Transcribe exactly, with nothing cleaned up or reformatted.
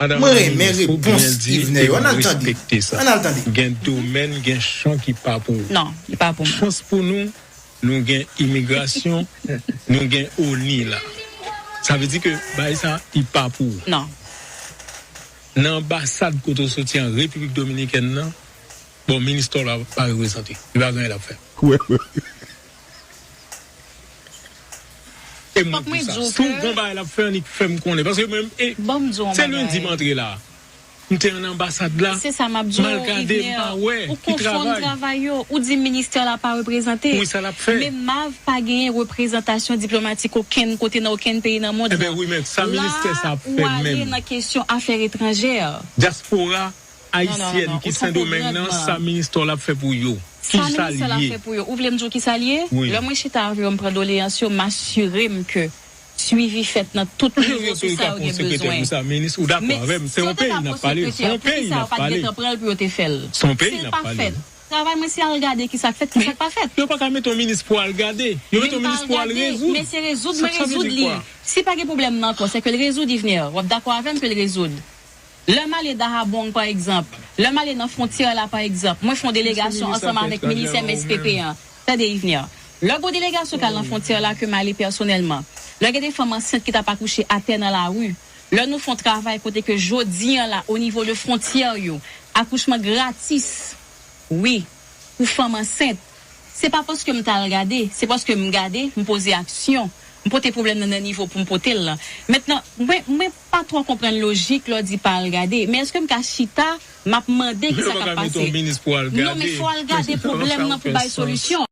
Mwen renmen repons Yvenè yo. Ann al tande. Ann al tande. Gen domèn, gen chan ki pa pou ou. Non, li pa pou mwen. Chans pou nou, nou gen imigrasyon, nou gen ONI la. Sa vle di ke bagay sa, li pa pou ou. Non. Nan anbasad kote w soti an Repiblik Dominikèn nan, bon, minis tò la pa reprezante. Li pa gen anyen l ap fè. E m di sa. Si w gon bagay l ap fè, annik fè m konnen. Paske mwen, e, se lendi m antre la. M te an anbasad la. Se sa m ap di w, m al gade, m pa wè ki travay. Ou konfonn travay yo. Ou di ministè la pa reprezante. Wi, sa l ap fè. Men MAV pa genyen reprezantasyon diplomatik okenn kote nan okenn peyi nan mond lan. Eben wi, men sa ministè sa ap fè menm? La, ou ale nan kesyon afè etranjè. Dyaspora ayisyèn ki Sendomeng nan, sa minis tò l ap fè pou yo? Kisa l ye? Ou vle m di w kisa l ye? Lè mwen chita avè yo, m pran doleyans yo, m asire m ke swivi fèt nan tout nivo pou sa yo gen bezwen. Sa w ta ka pran sekretè pou sa, poukisa yo pa t gentan pran l pou yo te fè l? Se pa fèt. Travay mwen se al gade kisa k fèt, kisa k pa fèt. Yo pa ka mete yon minis pou al gade. Yo mete yon minis pou al rezoud. Men se rezoud mwen rezoud li. Si pa gen pwoblèm nan ankò, se ke l rezoud, Yvenè. W ap dakò avè m ke l rezoud. Lè m ale Dahabong, pa egzanp, lè m ale nan fwontyè la, pa egzanp, mwen fè yon delegasyon ansanm avèk minis M S P P an. Tande, Yvenè. Lè gon delegasyon k al nan fwontyè la, ke m ale pèsonèlman, lè gen de fanm ansent ki t ap akouche atè nan lari, lè nou fè yon travay kote ke jodi an la, o nivo de fwontyè yo, akouchman gratis, wi, pou fanm ansent, se pa paske m t al gade, se paske m gade, m poze aksyon, m pote pwoblèm nan nan nivo pou m pote l lan. Mentnan, mwen, mwen pa twò konprann lojik lè w di pa al gade, men èske m ka chita, m ap mande kisa k ap pase? Non, men fò w al gade pwoblèm nan pou bay solisyon.